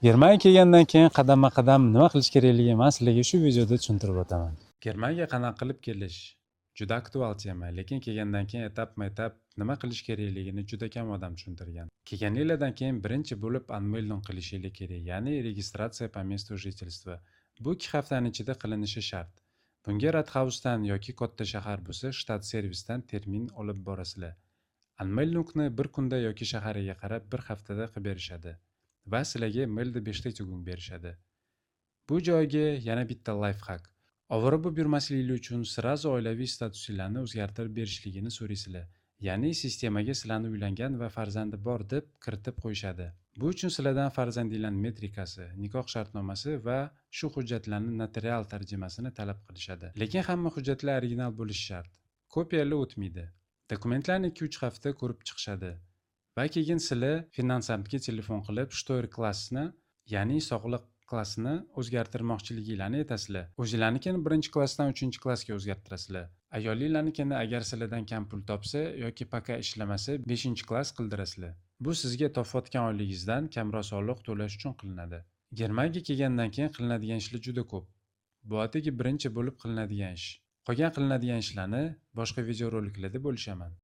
Germaniyaga kelgandan keyin qadamma-qadam nima qilish kerakligini man sizlarga shu videoda tushuntirib o'taman. Germaniyaga qanaqa qilib kelish juda aktual tema, lekin kelgandan keyin etapma-etap nima qilish kerakligini juda kam odam tushuntirgan. Kelganinglardan keyin birinchi bo'lib Anmeldung qilishinglar kerak, ya'ni регистрация по месту жительства. Bu 2 haftani ichida qilinishi shart. Bunga Rathausdan yoki katta shahar bo'lsa, Stadtservisdan Termin olib borasizlar. Anmeldungni bir kunda yoki shahariga qarab bir haftada qilib berishadi va sizlarga Meldebestätigung berishadi. Bu joyga yana bitta лайфхак. Ovora bo'lib yurmasligingiz uchun сразу oilaviy statusinglarni o'zgartirib berishligini so'raysizlar. Ya'ni sistemaga sizlarni uylangan va farzandi bor deb kiritib qo'yishadi. Bu uchun sizlardan farzandinglarning metrikasi, nikoh shartnomasi va shu hujjatlarni notarial tarjimasini talab qilishadi. Lekin hamma hujjatlar original bo'lishi shart. Kopiyalar o'tmaydi. Dokumentlarni 2-3 hafta ko'rib chiqishadi. Va keyin sizlar Finanzamt ga telefon qilib, Steuerklassni, ya'ni soliq klassini o'zgartirmoqchiliginglarni aytasizlar. O'zinglarnikini birinchi klassdan uchinchi klassga o'zgartirasizlar. Ayolinglarnikini agar sizlardan kam pul topsa yoki пока ishlamasa, beshinchi klass qildirasizlar. Bu sizga topayotgan oyligingizdan kamroq soliq to'lash uchun qilinadi. Germaniyaga kelgandan keyin qilinadigan ishlar juda ko'p. Bu atigi birinchi bo'lib qilinadigan ish. Qolgan qilinadigan ishlarni boshqa videoroliklarda bo'lishaman.